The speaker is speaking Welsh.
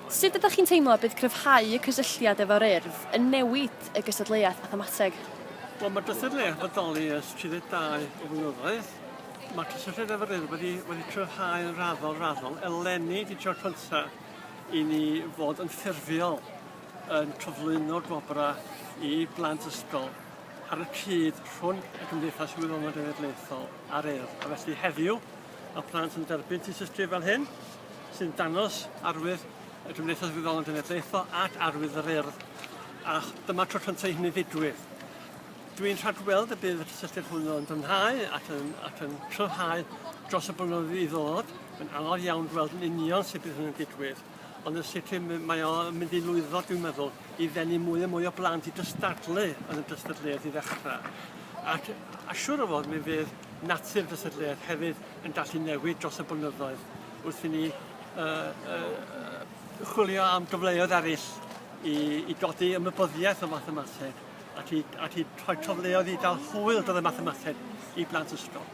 Sut ydych chi'n teimlo bydd cryfhau y cysylltiad efo'r Urdd yn newid y gystadleuaeth mathemateg? Wel, mae'r gystadleuaeth bodoli ers 32 o flynyddoedd. Mae'r cysylltiad efo'r Urdd wedi, wedi cryfhau yn raddol, raddol. Eleni di tro cyntaf i ni fod yn ffurfiol yn cyflwyno'r gwobrau i blant ysgol ar y cyd rhwng y Gymdeithas Wyddonol Genedlaethol a'r Urdd. A felly heddiw, mae plant yn derbyn tystysgrif fel hyn, sy'n dangos arwydd y Gymdeithas Wyddonol Genedlaethol ac arwydd yr Urdd, a dyma tro cyntaf i hynny ddigwydd. Dwi'n rhagweld y bydd y cysylltiad hwnnw yn dyfnhau ac yn, ac yn cryfhau dros y blynyddoedd i ddod. Mae'n anodd iawn gweld yn union sut bydd hynny'n digwydd, ond yn sicr mae o'n mynd i lwyddo, dwi'n meddwl, i ddenu mwy a mwy o blant i gystadlu yn y gystadleuaeth i ddechrau. Ac a siŵr o fod mi fydd natur y gystadleuaeth hefyd yn gallu newid dros y blynyddoedd wrth i ni uh, uh, chwilio am gyfleoedd eraill i, i godi ymwybyddiaeth o mathemateg ac i, ac i rhoi cyfleoedd i gael hwyl drwy mathemateg i blant ysgol.